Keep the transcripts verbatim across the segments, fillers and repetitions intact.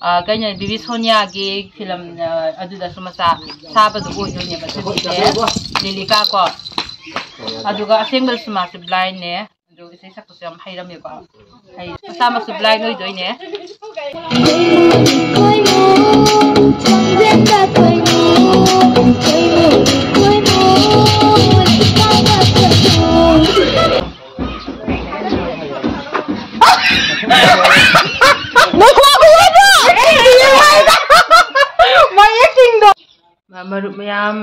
ꯑ, ꯀꯩꯅꯣ, ꯕꯤꯕꯤ ꯁꯣꯅꯤꯌꯥꯒꯤ ꯐꯤꯂꯝ, ꯑ, ꯑꯗꯨꯗꯁꯨ ꯃꯆꯥ ꯁꯥꯕꯗꯣ ꯑꯣꯏꯗꯣꯏꯅꯦꯕ ꯁꯤꯁꯦ, ꯂꯤꯂꯤꯀꯥ ꯀꯣ꯫ ꯑꯗꯨꯒ ꯑꯁꯦꯡꯕꯗꯁꯨ ꯃꯥꯁꯦ ꯕ꯭ꯂꯥꯏꯟꯅꯦ꯫ ꯑꯗꯨ ꯏꯁꯩ ꯁꯛꯄꯁꯨ ꯌꯥꯝ ꯍꯩꯔꯝꯃꯦꯀꯣ꯫ ꯍꯩ, ꯃꯁꯥꯃꯛꯁꯨ ꯕ꯭ꯂꯥꯏꯟ ꯑꯣꯏꯗꯣꯏꯅꯦ꯫ ꯃꯔꯨꯞ ꯃꯌꯥꯝ,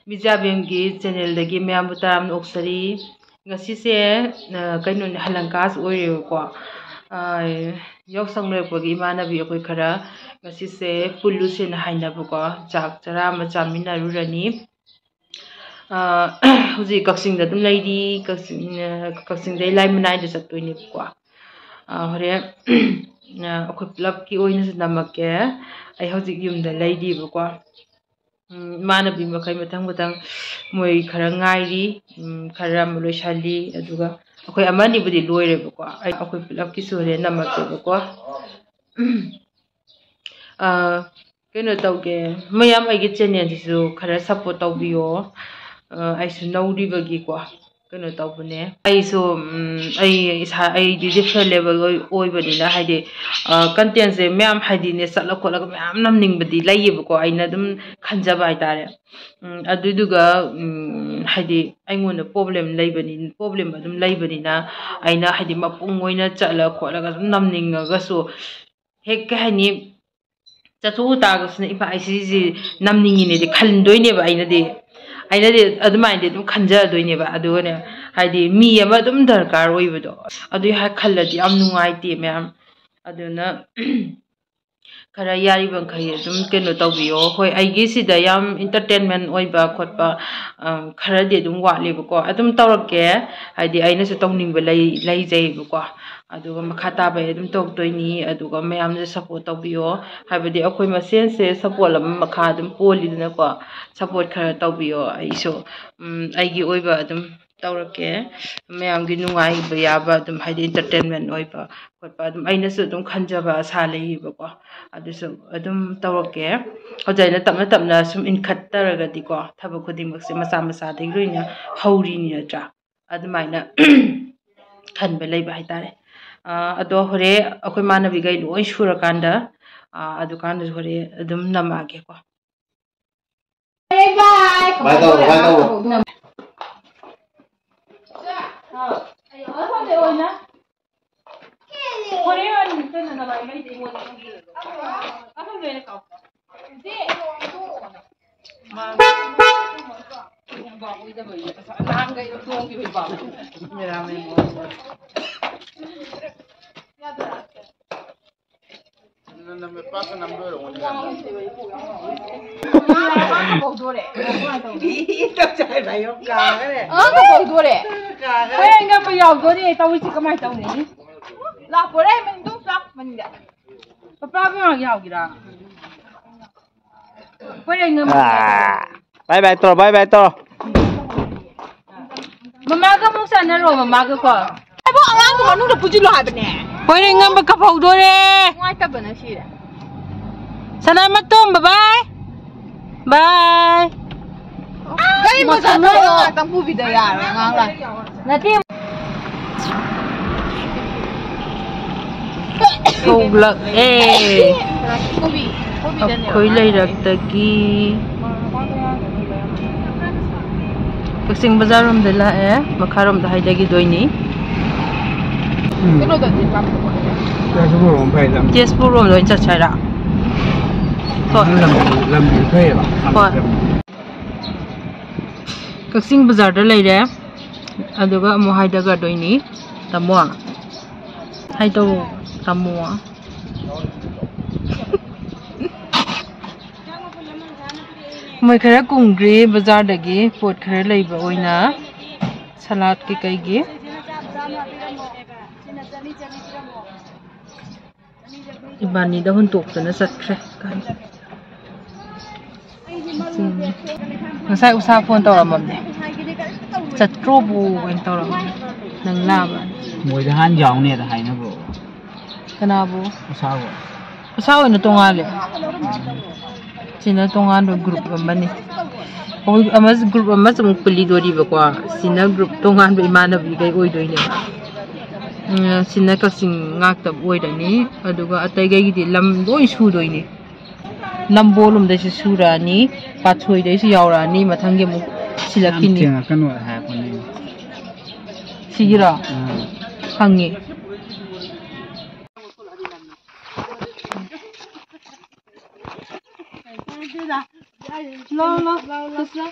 ꯃꯤꯖꯥꯕꯦꯝꯒꯤ ꯆꯦꯅꯦꯜꯗꯒꯤ ꯃꯌꯥꯝꯕꯨ ꯇꯔꯥꯝꯅ ꯑꯣꯛꯆꯔꯤ꯫ ꯉꯁꯤꯁꯦ, ꯑ, ꯀꯩꯅꯣꯅꯦ, ꯍꯂꯪꯀꯥꯁꯨ ꯑꯣꯏꯔꯦꯕꯀꯣ꯫ ꯑ, ꯌꯥꯎꯁꯪ ꯂꯣꯏꯔꯛꯄꯒꯤ ꯏꯃꯥꯟꯅꯕꯤ ꯑꯩꯈꯣꯏ ꯈꯔ ꯉꯁꯤꯁꯦ ꯄꯨꯜꯂꯨꯁꯦꯅ ꯍꯥꯏꯅꯕꯀꯣ꯫ ꯆꯥꯛ ꯆꯔꯥ ꯑꯃ ꯆꯥꯃꯤꯟꯅꯔꯨꯔꯅꯤ꯫ ꯑ, ꯍꯧꯖꯤꯛ ꯀꯛꯆꯤꯡꯗ ꯑꯗꯨꯝ ꯂꯩꯔꯤ꯫ ꯀꯛꯆꯤꯡ, ꯑ, ꯀꯛꯆꯤꯡꯗꯩ ꯂꯥꯏꯃꯅꯥꯏꯗ ꯆꯠꯇꯣꯏꯅꯦꯕꯀꯣ꯫ ꯑ, ꯍꯣꯔꯦꯟ, ꯑ, ꯑꯩꯈꯣꯏ ꯄꯨꯂꯞꯀꯤ ꯑꯣꯏꯅꯁꯨ ꯅꯝꯃꯛꯀꯦ꯫ ꯑꯩ ꯍꯧꯖꯤꯛ ꯌꯨꯝꯗ ꯂꯩꯔꯤꯕꯀꯣ꯫ ꯎꯝ, ꯏꯃꯥꯟꯅꯕꯤ ꯃꯈꯩ ꯃꯊꯪ ꯃꯊꯪ ꯃꯣꯏ ꯈꯔ ꯉꯥꯏꯔꯤ꯫ ꯎꯝ, ꯈꯔ ꯑꯃ ꯂꯣꯏꯁꯜꯂꯤ꯫ ꯑꯗꯨꯒ ꯑꯩꯈꯣꯏ ꯑꯃꯅꯤꯕꯨꯗꯤ ꯂꯣꯏꯔꯦꯕꯀꯣ꯫ ꯑꯩ, ꯑꯩꯈꯣꯏ ꯄꯨꯂꯞꯀꯤꯁꯨ ꯍꯣꯔꯦꯟ ꯅꯝꯃꯛꯀꯦꯕꯀꯣ꯫ ꯑ, ꯀꯩꯅꯣ ꯇꯧꯒꯦ, ꯃꯌꯥꯝ ꯑꯩꯒꯤ ꯆꯦꯅꯦꯜꯁꯤꯁꯨ ꯈꯔ ꯁꯞꯄꯣꯔꯠ ꯇꯧꯕꯤꯌꯣ꯫ ꯑ, ꯑꯩꯁꯨ ꯅꯧꯔꯤꯕꯒꯤꯀꯣ꯫ ꯀꯩꯅꯣ ꯇꯧꯕꯅꯦ꯫ ꯑꯩꯁꯨ, ꯎꯝ, ꯑꯩ ꯏꯁꯥ, ꯑꯩꯗꯤ ꯗꯤꯐ꯭ꯔꯦꯟ ꯂꯦꯕꯦꯜ ꯑꯣꯏ-, ꯑꯣꯏꯕꯅꯤꯅ, ꯍꯥꯏꯗꯤ, ꯑ, ꯀꯟꯇꯦꯟꯁꯦ ꯃꯌꯥꯝ, ꯍꯥꯏꯗꯤꯅꯦ, ꯆꯠꯂ ꯈꯣꯠꯂꯒ ꯃꯌꯥꯝ ꯅꯝꯅꯤꯡꯕꯗꯤ ꯂꯩꯌꯦꯕꯀꯣ, ꯑꯩꯅ ꯑꯗꯨꯝ ꯈꯟꯖꯕ ꯍꯥꯏꯇꯥꯔꯦ꯫ ꯎꯝ, ꯑꯗꯨꯗꯨꯒ, ꯎꯝ, ꯍꯥꯏꯗꯤ ꯑꯩꯉꯣꯟꯗ ꯄ꯭ꯔꯣꯕ꯭ꯂꯦꯝ ꯂꯩꯕꯅꯤ, ꯄ꯭ꯔꯣꯕ꯭ꯂꯦꯝ ꯑꯗꯨꯝ ꯂꯩꯕꯅꯤꯅ, ꯑꯩꯅ, ꯍꯥꯏꯗꯤ, ꯃꯄꯨꯡ ꯑꯣꯏꯅ ꯆꯠꯂ ꯈꯣꯠꯂꯒ ꯑꯗꯨꯝ ꯅꯝꯅꯤꯡꯉꯒꯁꯨ, ꯍꯦꯛ, ꯀꯩ ꯍꯥꯏꯅꯤ, ꯆꯠꯊꯣꯛꯎ ꯇꯥꯔꯒꯁꯨꯅꯦ, "ꯏꯃꯥ, ꯑꯩ ꯁꯤꯁꯤ ꯅꯝꯅꯤꯡꯉꯤꯅꯦꯗꯤ" ꯈꯟꯗꯣꯏꯅꯦꯕ ꯑꯩꯅꯗꯤ꯫ ꯑꯩꯅꯗꯤ ꯑꯗꯨꯃꯥꯏꯅꯗꯤ ꯑꯗꯨꯝ ꯈꯟꯖꯗꯣꯏꯅꯦꯕ꯫ ꯑꯗꯨꯒꯅꯦ, ꯍꯥꯏꯗꯤ, ꯃꯤ ꯑꯃ ꯑꯗꯨꯝ ꯗꯔꯀꯥꯔ ꯑꯣꯏꯕꯗꯣ, ꯑꯗꯨꯏ ꯍꯥꯏ ꯈꯜꯂꯗꯤ ꯌꯥꯝ ꯅꯨꯡꯉꯥꯏꯇꯦ ꯃꯌꯥꯝ꯫ ꯑꯗꯨꯅ ꯈꯔ ꯌꯥꯔꯤꯕ ꯃꯈꯩ ꯑꯗꯨꯝ ꯀꯩꯅꯣ ꯇꯧꯕꯤꯌꯣ꯫ ꯍꯣꯏ, ꯑꯩꯒꯤ ꯁꯤꯗ ꯌꯥꯝ ꯏꯟꯇꯔꯇꯦꯟꯃꯦꯟ ꯑꯣꯏꯕ ꯈꯣꯠꯄ, ꯑꯝ, ꯈꯔꯗꯤ ꯑꯗꯨꯝ ꯋꯥꯠꯂꯦꯕꯀꯣ꯫ ꯑꯗꯨꯝ ꯇꯧꯔꯛꯀꯦ, ꯍꯥꯏꯗꯤ, ꯑꯩꯅꯁꯨ ꯇꯧꯅꯤꯡꯕ ꯂꯩ-, ꯂꯩꯖꯩꯕꯀꯣ꯫ ꯑꯗꯨꯒ ꯃꯈꯥ ꯇꯥꯕ ꯑꯩ ꯑꯗꯨꯝ ꯇꯧꯔꯛꯇꯣꯏꯅꯤ꯫ ꯑꯗꯨꯒ ꯃꯌꯥꯝꯅ ꯁꯞꯄꯣꯔꯠ ꯇꯧꯕꯤꯌꯣ, ꯍꯥꯏꯕꯗꯤ ꯑꯩꯈꯣꯏ ꯃꯁꯦꯟꯁꯦ ꯁꯞꯄꯣꯔꯠ ꯑꯃ ꯃꯈꯥ ꯑꯗꯨꯝ ꯄꯣꯜꯂꯤꯗꯅꯀꯣ꯫ ꯁꯞꯄꯣꯔꯠ ꯈꯔ ꯇꯧꯕꯤꯌꯣ꯫ ꯑꯩꯁꯨ, ꯎꯝ, ꯑꯩꯒꯤ ꯑꯣꯏꯕ ꯑꯗꯨꯝ ꯇꯧꯔꯛꯀꯦ꯫ ꯃꯌꯥꯝꯒꯤ ꯅꯨꯡꯉꯥꯏꯕ ꯌꯥꯕ ꯑꯗꯨꯝ, ꯍꯥꯏꯗꯤ entertainment ꯑꯣꯏꯕ ꯈꯣꯠꯄ ꯑꯗꯨꯝ ꯑꯩꯅꯁꯨ ꯑꯗꯨꯝ ꯈꯟꯖꯕ ꯑꯁꯥ ꯂꯩꯌꯦꯕꯀꯣ꯫ ꯑꯗꯨꯁꯨ ꯑꯗꯨꯝ ꯇꯧꯔꯛꯀꯦ꯫ ꯍꯧꯖꯤꯛ ꯑꯩꯅ ꯇꯞꯅ ꯇꯞꯅ ꯁꯨꯝ ꯏꯟꯈꯠꯇꯔꯒꯗꯤꯀꯣ, ꯊꯕꯛ ꯈꯨꯗꯤꯡꯃꯛꯁꯦ ꯃꯆꯥ ꯃꯆꯥꯗꯒꯤ ꯂꯣꯏꯅ ꯍꯧꯔꯤꯅꯤ ꯅꯠꯇ꯭ꯔꯥ? ꯑꯗꯨꯃꯥꯏꯅ ꯈꯟꯕ ꯂꯩꯕ ꯍꯥꯏꯇꯥꯔꯦ꯫ ꯑꯥ, ꯑꯗꯣ ꯍꯣꯔꯦꯟ ꯑꯩꯈꯣꯏ ꯏꯃꯥꯟꯅꯕꯤꯈꯩ ꯂꯣꯏ ꯁꯨꯔꯀꯥꯟꯗ, ꯑꯥ, ꯑꯗꯨꯀꯥꯟꯗꯁꯨ ꯍꯣꯔꯦꯟ ꯑꯗꯨꯝ ꯅꯝꯃꯛꯑꯒꯦꯀꯣ꯫ ꯕꯥꯏ ꯇꯧꯔꯣ, ꯕꯥꯏ ꯇꯧꯔꯣ꯫ ꯍꯣꯔꯦꯟ ꯀꯩꯅꯣ ꯅꯕꯥꯏ ꯃꯩꯗꯤ ꯑꯩꯉꯣꯟꯗ ꯈꯪꯕꯤꯔꯣꯏ꯫ ꯑꯁꯣꯝꯗ ꯑꯣꯏꯅ ꯀꯥꯎ꯫ ꯅꯍꯥꯟꯈꯩ ꯑꯗꯨꯝ ꯇꯣꯡꯈꯤꯕ ꯏꯄꯥ꯫ ꯅꯝꯃꯦ, ꯄꯥꯛꯀ ꯅꯝꯕ ꯑꯣꯏꯔꯝꯒꯅꯤ꯫ ꯀꯥꯈ꯭ꯔꯦ꯫ ꯑꯉꯥꯡꯗꯣ ꯀꯧꯗꯣꯔꯦ꯫ ꯀꯥꯈ꯭ꯔꯦ꯫ ꯍꯣꯔꯦꯟ ꯉꯛꯄ ꯌꯥꯎꯗꯣꯔꯦ ꯇꯧꯔꯤꯁꯤ ꯀꯃꯥꯏꯅ ꯇꯧꯅꯤ? ꯂꯥꯛꯄꯣꯔꯦ, ꯃꯅꯤꯡꯗꯣ ꯂꯥꯛ ꯃꯅꯤꯡꯗ꯫ ꯄꯄꯥ ꯉꯥꯏꯍꯥꯛ ꯌꯥꯎꯒꯦꯔꯥ? ꯍꯣꯔꯦꯟ ꯉꯝꯕ ꯌꯥꯎꯗꯣꯔꯦ꯫ ꯑꯥ, bye bye ꯇꯧꯔꯣ, bye bye ꯇꯧꯔꯣ꯫ ꯃꯃꯥꯒ ꯑꯃꯨꯛ ꯆꯠꯅꯔꯣ, ꯃꯃꯥꯒ ꯀꯣ꯫ ꯑꯩꯕꯨ ꯑꯉꯥꯡꯗꯣ ꯃꯅꯨꯡꯗ ꯄꯨꯁꯤꯜꯂꯣ ꯍꯥꯏꯕꯅꯦ꯫ ꯍꯣꯔꯦꯟ ꯉꯝꯕ ꯀꯞꯍꯧꯗꯣꯔꯦ꯫ ꯅꯨꯡꯉꯥꯏꯇꯕꯅ ꯁꯤꯔꯦ꯫ ꯁꯅꯥꯃꯇꯣꯝ, bye bye꯫ Bye꯫ ꯒꯥꯔꯤ ꯃꯆꯥ ꯃꯁꯥ ꯊꯧꯔꯒ ꯉꯥꯛꯇꯪ ꯄꯨꯕꯤꯗ ꯌꯥꯔꯣꯏ ꯑꯉꯥꯡ ꯂꯥꯛ꯫ ꯅꯠꯇꯦ꯫ ꯊꯣꯛꯂꯛꯑꯦ꯫ ꯀꯣꯕꯤ, ꯀꯣꯕꯤꯗꯅꯦ꯫ ꯑꯩꯈꯣꯏ ꯂꯩꯔꯛꯇꯒꯤ ꯀꯛꯆꯤꯡ ꯕꯖꯥꯔ ꯔꯣꯝꯗ ꯂꯥꯛꯑꯦ, ꯃꯈꯥꯔꯣꯝꯗ ꯍꯥꯏꯊꯈꯤꯗꯣꯏꯅꯤ꯫ ꯎꯝ꯫ ꯀꯩꯅꯣꯗꯗꯤ ꯂꯥꯛꯄ꯫ ꯇꯦꯖꯄꯨꯔ ꯔꯣꯝ ꯐꯩ ꯂꯝ꯫ ꯇꯦꯖꯄꯨꯔ ꯔꯣꯝꯗ ꯑꯣꯏꯅ ꯆꯠꯁꯦ ꯍꯥꯏꯔ? ꯍꯣꯏ꯫ ꯂꯝꯕꯤ, ꯂꯝꯕꯤ ꯐꯩꯌꯦꯕ꯫ ꯍꯣꯏ꯫ ꯀꯛꯆꯤꯡ ꯕꯖꯥꯔꯗ ꯂꯩꯔꯦ꯫ ꯑꯗꯨꯒ ꯑꯃꯨꯛ ꯍꯥꯏꯊꯒꯗꯣꯏꯅꯤ꯫ ꯇꯥꯃꯣ꯫ ꯍꯥꯏ ꯇꯧ, ꯇꯥꯃꯣ꯫ ꯃꯣꯏ ꯈꯔ ꯀꯨꯝꯈ꯭ꯔꯤ ꯕꯖꯥꯔꯗꯒꯤ ꯄꯣꯠ ꯈꯔ ꯂꯩꯕ ꯑꯣꯏꯅ꯫ ꯁꯂꯥꯠꯀꯤ ꯀꯩꯒꯤ꯫ ꯏꯕꯥꯅꯤꯗ ꯍꯨꯟꯇꯣꯛꯇꯅ ꯆꯠꯈ꯭ꯔꯦ꯫ ꯉꯁꯥꯏ ꯎꯁꯥ phone ꯇꯧꯔꯝꯃꯕꯅꯦ꯫ ꯆꯠꯇ꯭ꯔꯣꯕꯨ ꯑꯣꯏꯅ ꯇꯧꯔꯕ ꯅꯪ ꯂꯥꯛꯑꯕ? ꯃꯣꯏꯗ ꯍꯥꯟꯅ ꯌꯥꯎꯅꯦꯗ ꯍꯥꯏꯅꯕ꯭ꯔꯣ? ꯀꯅꯥꯕꯨ? ꯃꯁꯥꯕꯨ? ꯃꯁꯥ ꯑꯣꯏꯅ ꯇꯣꯡꯉꯥꯜꯂꯦ꯫ ꯁꯤꯅ ꯇꯣꯉꯥꯟꯕ ꯒ꯭ꯔꯨꯞ ꯑꯃꯅꯤ꯫ ꯑꯩꯈꯣꯏ ꯑꯃ, ꯒ꯭ꯔꯨꯞ ꯑꯃꯁꯨ ꯑꯃꯨꯛ ꯄꯨꯜꯂꯤꯗꯣꯔꯤꯕꯀꯣ꯫ ꯁꯤꯅ ꯒ꯭ꯔꯨꯞ ꯇꯣꯉꯥꯟꯕ ꯏꯃꯥꯟꯅꯕꯤꯈꯩ ꯑꯣꯏꯗꯣꯏꯅꯦꯕ꯫ ꯎꯝ, ꯁꯤꯅ ꯀꯛꯆꯤꯡ ꯉꯥꯛꯇ ꯑꯣꯏꯔꯅꯤ꯫ ꯑꯗꯨꯒ ꯑꯇꯩꯈꯩꯒꯤꯗꯤ ꯂꯝ ꯂꯣꯏ ꯁꯨꯗꯣꯏꯅꯤ꯫ ꯅꯝꯕꯣꯜ ꯂꯣꯝꯗꯩꯁꯨ ꯁꯨꯔꯛꯑꯅꯤ, ꯄꯥꯠꯁꯣꯏꯗꯩꯁꯨ ꯌꯥꯎꯔꯛꯑꯅꯤ, ꯃꯊꯪꯒꯤ ꯑꯃꯨꯛ ꯁꯤꯜꯂꯛꯈꯤꯅꯤ꯫ ꯌꯥꯝ ꯊꯦꯡꯉꯛꯀꯅꯣ ꯍꯥꯏꯔꯛꯄꯅꯦ꯫ ꯁꯤꯒꯤꯔꯣ? ꯑꯥ꯫ ꯈꯪꯉꯤ꯫ ꯂꯥꯎ, ꯂꯥꯎ, ꯂꯥꯎ, ꯂꯥꯎ꯫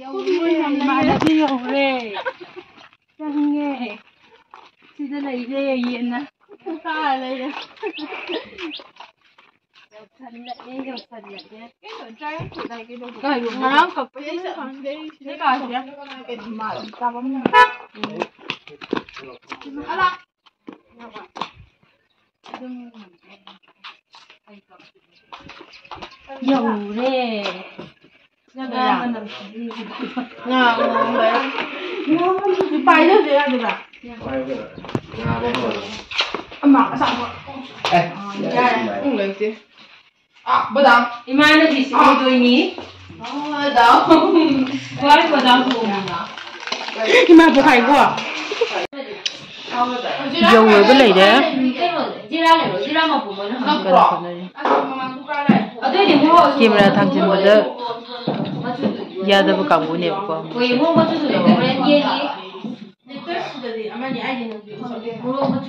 ꯌꯧꯔꯦ, ꯏꯃꯥꯟꯅꯕꯤ ꯌꯧꯔꯦ꯫ ꯆꯪꯉꯦ꯫ ꯁꯤꯗ ꯂꯩꯔꯦ, ꯌꯦꯟꯅ ꯆꯥꯔ ꯂꯩꯔꯦ꯫ ꯌꯧꯁꯜꯂꯛꯑꯦ, ꯌꯧꯁꯜꯂꯛꯑꯦ꯫ ꯀꯩꯅꯣ, ꯉꯔꯥꯡ ꯀꯛꯄꯗꯩ ꯆꯠꯂꯦ꯫ ꯁꯤꯗꯩ ꯀꯥꯁꯦ꯫ ꯀꯩꯅꯣ, ꯃꯥ ꯆꯥꯐꯝ꯫ ꯑꯂꯥ꯫ ꯌꯧꯔꯦ꯫ ꯉꯥ ꯉꯧꯕ꯫ ꯄꯥꯏꯗꯁꯨ ꯌꯥꯗꯣꯏꯔꯥ? ꯑꯃ ꯑꯁꯥꯡꯕ꯫ ꯑꯦ, ꯌꯥꯔꯦ꯫ ꯎꯝ, ꯂꯩꯇꯦ꯫ ꯑꯥ, ꯕꯗꯥꯝ꯫ ꯏꯃꯥꯟꯅꯕꯤꯁꯤ ꯑꯣꯏꯗꯣꯏꯅꯤ꯫ ꯑꯣ, ꯕꯗꯥꯝ꯫ ꯋꯥꯔꯤ ꯕꯗꯥꯝ ꯊꯣꯡꯉꯤꯅ꯫ ꯏꯃꯥ ꯄꯣꯛꯈꯥꯏꯀꯣ꯫ ꯌꯧꯔꯒ ꯂꯩꯔꯦ꯫ ꯀꯩꯅꯣ, ꯖꯤꯔꯥ ꯂꯩꯔꯣ, ꯖꯤꯔꯥ ꯃꯄꯨꯝ ꯑꯣꯏꯅ ꯍꯥꯞꯄꯣ꯫ ꯀꯟꯅ ꯍꯣꯠꯅꯔꯤ꯫ ꯑꯗꯨꯏꯗꯤ ꯃꯣꯔꯣꯛ ꯑꯁꯨꯕ ꯀꯦꯃꯦꯔꯥ ꯊꯥꯡꯖꯤꯟꯕꯗ ꯃꯆꯨꯗꯨꯗꯤ ꯌꯥꯗꯕ ꯀꯥꯡꯕꯨꯅꯦꯕꯀꯣ꯫ ꯍꯣꯏ, ꯃꯣꯔꯣꯛ ꯃꯆꯨꯗꯨꯗꯤ ꯍꯣꯔꯦꯟ ꯌꯦꯡꯒꯦ꯫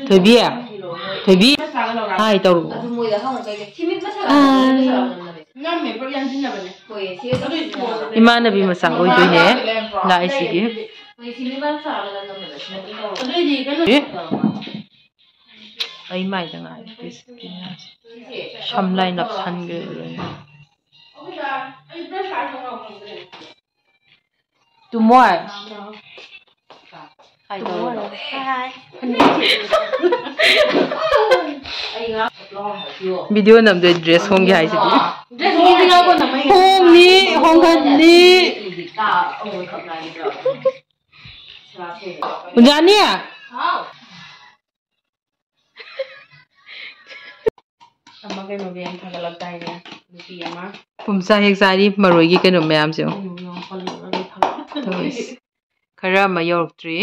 ꯊꯣꯏꯕꯤ, ꯊꯣꯏꯕꯤ, ꯍꯥꯏ ꯇꯧꯔꯛꯑꯣ꯫ ꯑꯥ꯫ ꯏꯃꯥꯟꯅꯕꯤ ꯃꯆꯥ ꯑꯣꯏꯗꯣꯏꯅꯦ ꯂꯥꯛꯏꯁꯤꯒꯤ꯫ ꯑꯦ? ꯑꯩ ꯃꯥꯏꯗ ꯉꯥꯏꯔꯦ꯫ ꯁꯝ ꯂꯥꯏ ꯅꯞꯁꯟꯈ꯭ꯔꯦ ꯂꯣꯏꯅ꯫ ꯇꯨꯝꯃꯣꯏ꯫ ꯍꯥꯏ ꯇꯧꯔꯣ꯫ ꯍꯥꯏ꯫ ꯚꯤꯗꯤꯑꯣ ꯅꯝꯗꯣꯏ ꯗ꯭ꯔꯦꯁ ꯍꯣꯡꯒꯦ ꯍꯥꯏꯁꯤꯗꯤ꯫ ꯍꯣꯡꯅꯤ, ꯍꯣꯡꯍꯟꯅꯤ꯫ ꯎꯟꯖꯥꯅꯤ꯫ ꯑꯃ ꯀꯩꯅꯣꯒꯤ ꯌꯥꯝ ꯊꯥꯒꯠꯂꯛꯇꯥꯏꯅꯦ, ꯅꯨꯄꯤ ꯑꯃ꯫ ꯄꯨꯝꯆꯥ ꯍꯦꯛ ꯆꯥꯔꯤ ꯃꯔꯣꯏꯒꯤ ꯀꯩꯅꯣ ꯃꯌꯥꯝꯁꯦ꯫ ꯀꯩꯅꯣ ꯌꯥꯝ ꯄꯜꯂꯒ ꯂꯩ ꯊꯥꯒꯠꯂꯛꯇꯦ꯫ ꯇꯧꯔꯤꯁꯦ꯫ ꯈꯔ ꯑꯃ ꯌꯧꯔꯛꯇ꯭ꯔꯤ꯫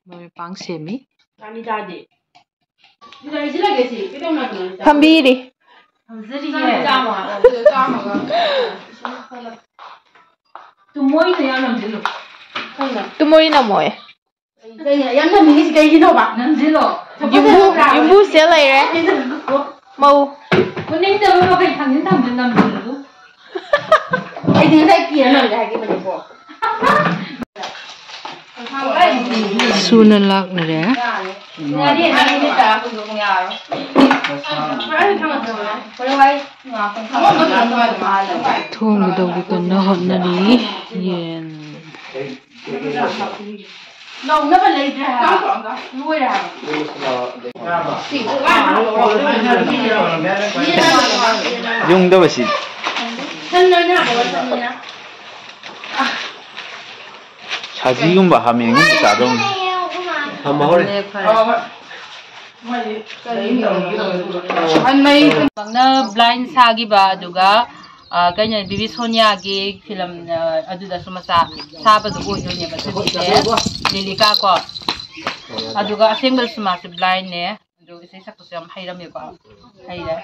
ꯃꯔꯣꯏ ꯃꯄꯥꯡ ꯁꯦꯝꯃꯤ꯫ ꯆꯥꯅꯤ ꯆꯥꯗꯦ꯫ ꯁꯤꯗ ꯍꯩꯖꯤꯜꯂꯒꯦ ꯁꯤ꯫ ꯀꯩꯗꯧꯅꯕꯅꯣ ꯁꯤ? ꯐꯝꯕꯤꯔꯤ꯫ ꯐꯝꯖꯔꯤꯌꯦ꯫ ꯆꯥꯝꯃ, ꯆꯥꯝꯃꯒ꯫ ꯇꯨꯝꯃꯣꯏꯅ ꯌꯥꯝ ꯅꯝꯁꯤꯜꯂꯨ꯫ ꯇꯨꯝꯃꯣꯏ ꯅꯝꯃꯣꯏ꯫ ꯀꯩꯅꯣ ꯌꯥꯝ ꯅꯝꯅꯤꯡꯉꯤꯁꯤ ꯀꯩꯒꯤꯅꯣꯕ? ꯅꯝꯁꯤꯜꯂꯣ꯫ ꯌꯨꯝꯕꯨ, ꯌꯨꯝꯕꯨꯁꯦ ꯂꯩꯔꯦ꯫ ꯃꯧ꯫ ꯎꯅꯤꯡꯗꯕ ꯃꯈꯩ ꯊꯥꯡꯖꯤꯟ ꯊꯥꯡꯖꯤꯟ ꯅꯝꯁꯤꯜꯂꯨ꯫ ꯑꯩꯗꯤ ꯉꯁꯥꯏ ꯀꯤꯔ ꯂꯣꯏꯔꯦ ꯍꯥꯏꯈꯤꯕꯅꯤꯀꯣ꯫ ꯁꯨꯅ ꯂꯥꯛꯅꯔꯦ꯫ ꯊꯣꯡꯒꯗꯧꯒꯤ ꯀꯟꯅ ꯍꯣꯠꯅꯔꯤ꯫ ꯌꯦꯟ꯫ ꯂꯧꯅꯕ ꯂꯩꯇ꯭ꯔꯦ ꯍꯥꯏꯕ꯫ ꯂꯣꯏꯔꯦ ꯍꯥꯏꯕ꯫ ꯌꯨꯡꯗꯕꯁꯤ꯫ ꯁꯟ ꯑꯣꯏꯅ ꯍꯥꯞꯄꯒ ꯁꯟ ꯑꯣꯏꯅ꯫ ꯁꯖꯤꯒꯨꯝꯕ ꯍꯥꯃꯦꯡꯒꯨꯝꯕ ꯆꯥꯗꯧꯅꯤ꯫ ꯊꯝꯃꯍꯧꯔꯦ꯫ ꯅ ꯕ꯭ꯂꯥꯏꯟ ꯁꯥꯈꯤꯕ, ꯑꯗꯨꯒ, ꯑ, ꯀꯩꯅꯣ, ꯕꯤꯕꯤ ꯁꯣꯅꯤꯌꯥꯒꯤ ꯐꯤꯂꯝ, ꯑ, ꯑꯗꯨꯗꯁꯨ ꯃꯆꯥ ꯁꯥꯕꯗꯣ ꯑꯣꯏꯗꯣꯏꯅꯦꯕ ꯁꯖꯤꯁꯦ, ꯂꯤꯂꯤꯀꯥ ꯀꯣ꯫ ꯑꯗꯨꯒ ꯑꯁꯦꯡꯕꯗꯁꯨ ꯃꯥꯁꯦ ꯕ꯭ꯂꯥꯏꯟꯅꯦ꯫ ꯑꯗꯨ ꯏꯁꯩ ꯁꯛꯄꯁꯨ ꯌꯥꯝ ꯍꯩꯔꯝꯃꯦꯀꯣ꯫ ꯍꯩꯔꯦ꯫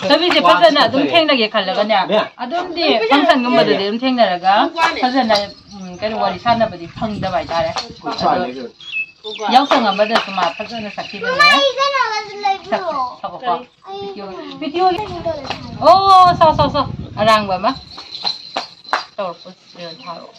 ꯆꯕꯤꯁꯦ ꯐꯖꯅ ꯑꯗꯨꯝ ꯊꯦꯡꯅꯒꯦ ꯈꯜꯂꯒꯅꯦ, ꯑꯗꯨꯝꯗꯤ ꯐꯪꯁꯟꯒꯨꯝꯕꯗꯗꯤ ꯑꯗꯨꯝ ꯊꯦꯡꯅꯔꯒ ꯐꯖꯅ, ꯎꯝ, ꯀꯩꯅꯣ, ꯋꯥꯔꯤ ꯁꯥꯟꯅꯕꯗꯤ ꯐꯪꯗꯕ ꯍꯥꯏꯇꯥꯔꯦ꯫ ꯑꯗꯣ ꯌꯥꯎꯁꯪ ꯑꯃꯗꯁꯨ ꯃꯥ ꯐꯖꯅ ꯁꯛꯈꯤꯕꯅꯦ꯫ ꯁꯛ-, ꯁꯛꯑꯣꯀꯣ꯫ Video, video. ꯑꯣ, ꯁꯥꯎ, ꯁꯥꯎ, ꯁꯥꯎ꯫ ꯑꯔꯥꯡꯕ ꯑꯃ ꯇꯧꯔꯛꯄ ꯊꯥꯔꯛꯑꯣ꯫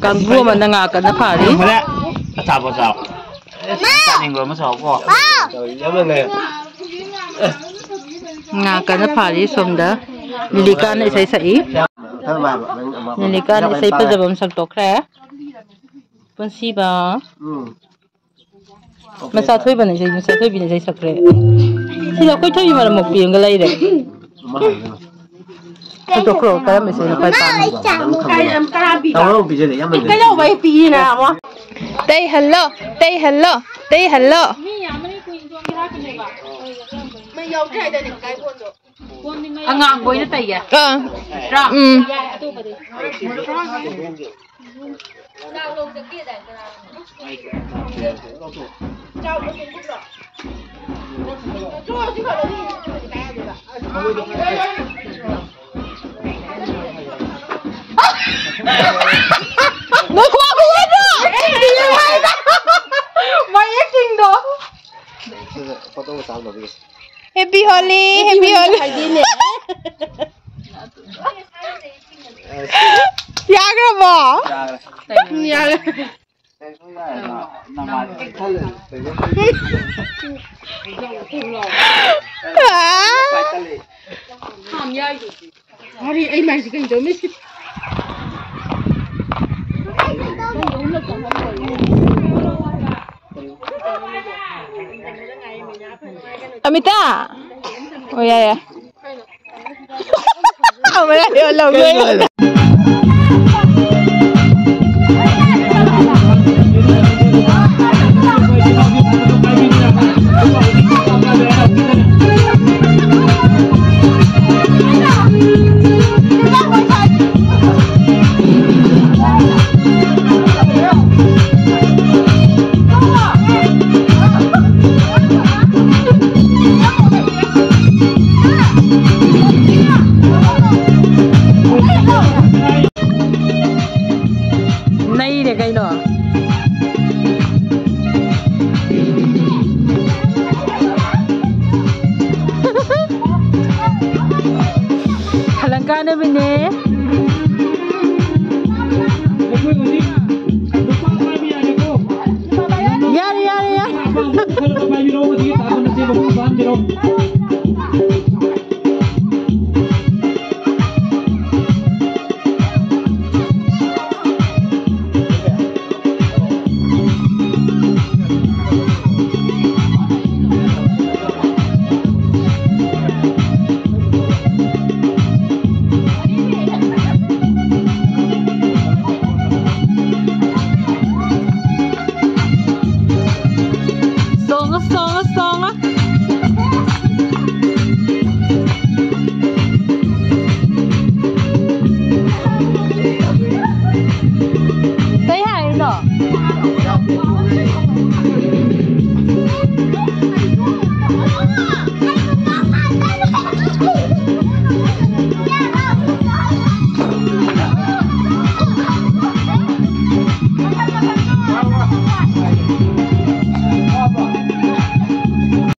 ꯀꯥꯡꯕꯨ ꯑꯃꯅ ꯉꯥ ꯀꯟꯅ ꯐꯥꯔꯤ꯫ ꯑꯆꯥꯄꯣꯠ ꯆꯥꯎ꯫ ꯆꯥꯅꯤꯡꯕ ꯑꯃ ꯆꯥꯎꯀꯣ꯫ ꯉꯥ ꯀꯟꯅ ꯐꯥꯔꯤ ꯁꯣꯝꯗ꯫ ꯂꯤꯂꯤꯀꯥꯅ ꯏꯁꯩ ꯁꯛꯏ꯫ ꯂꯤꯂꯤꯀꯥꯅ ꯏꯁꯩ ꯐꯖꯕ ꯑꯃ ꯁꯛꯇꯣꯛꯈ꯭ꯔꯦ꯫ ꯄꯨꯟꯁꯤꯕ꯫ ꯃꯆꯥ ꯊꯣꯏꯕꯅ ꯏꯁꯩ, ꯃꯆꯥ ꯊꯣꯏꯕꯤꯅ ꯏꯁꯩ ꯁꯛꯈ꯭ꯔꯦ꯫ ꯁꯤꯗ ꯑꯩꯈꯣꯏ ꯊꯣꯏꯕꯤ ꯃꯔꯝ ꯃꯣꯛꯄꯤ ꯑꯃꯒ ꯂꯩꯔꯦ꯫ ꯍꯧꯗꯣꯛꯈ꯭ꯔꯣ, ꯀꯔꯝꯕ ꯏꯁꯩꯅꯣ ꯈ꯭ꯋꯥꯏ ꯄꯥꯝꯃꯤꯁꯦ? ꯇꯧꯔꯣ, ꯄꯤꯖꯗꯦ, ꯌꯥꯝ ꯂꯩ꯫ ꯀꯩꯗꯧꯕꯩ ꯄꯤꯔꯤꯅ ꯑꯃꯨꯛ? ꯇꯩꯍꯜꯂꯣ, ꯇꯩꯍꯜꯂꯣ, ꯇꯩꯍꯜꯂꯣ꯫ ꯑꯉꯥꯡꯕ ꯑꯣꯏꯅ ꯇꯩꯒꯦ꯫ ꯑꯥ꯫ ꯅꯠꯇ꯭ꯔꯥ? ꯎꯝ꯫ ꯅꯣꯏ ꯈꯨꯕꯥꯛ ꯈꯨꯌꯦꯠꯇꯣ! ꯃꯌꯦꯛꯁꯤꯡꯗꯣ! ꯐꯣꯇꯣ ꯃꯆꯥ ꯑꯃ ꯂꯧꯕꯤꯒꯦ꯫ Happy Holi, Happy Holi꯫ ꯌꯥꯈ꯭ꯔꯕꯣ? ꯌꯥꯈ꯭ꯔꯦ꯫ ꯌꯥꯔꯦ꯫ ꯑꯥ꯫ ꯀꯔꯤ ꯑꯩ ꯃꯥꯏꯁꯤ ꯀꯩꯅꯣ ꯇꯧꯔꯝꯃꯤꯁꯤ? ꯑꯃꯤꯇꯥ! ꯑꯣ, ꯌꯥꯏ, ꯌꯥꯏ꯫ ꯑꯃ ꯌꯥꯏ, ꯂꯧꯒꯦ꯫ ꯀꯥꯟꯅꯕꯅꯦ꯫ ꯌꯥꯔꯦ, ꯌꯥꯔꯦ, ꯌꯥꯔꯦ꯫ ꯆꯣꯡꯉꯣ, ꯆꯣꯡꯉꯣ, ꯆꯣꯡꯉꯣ꯫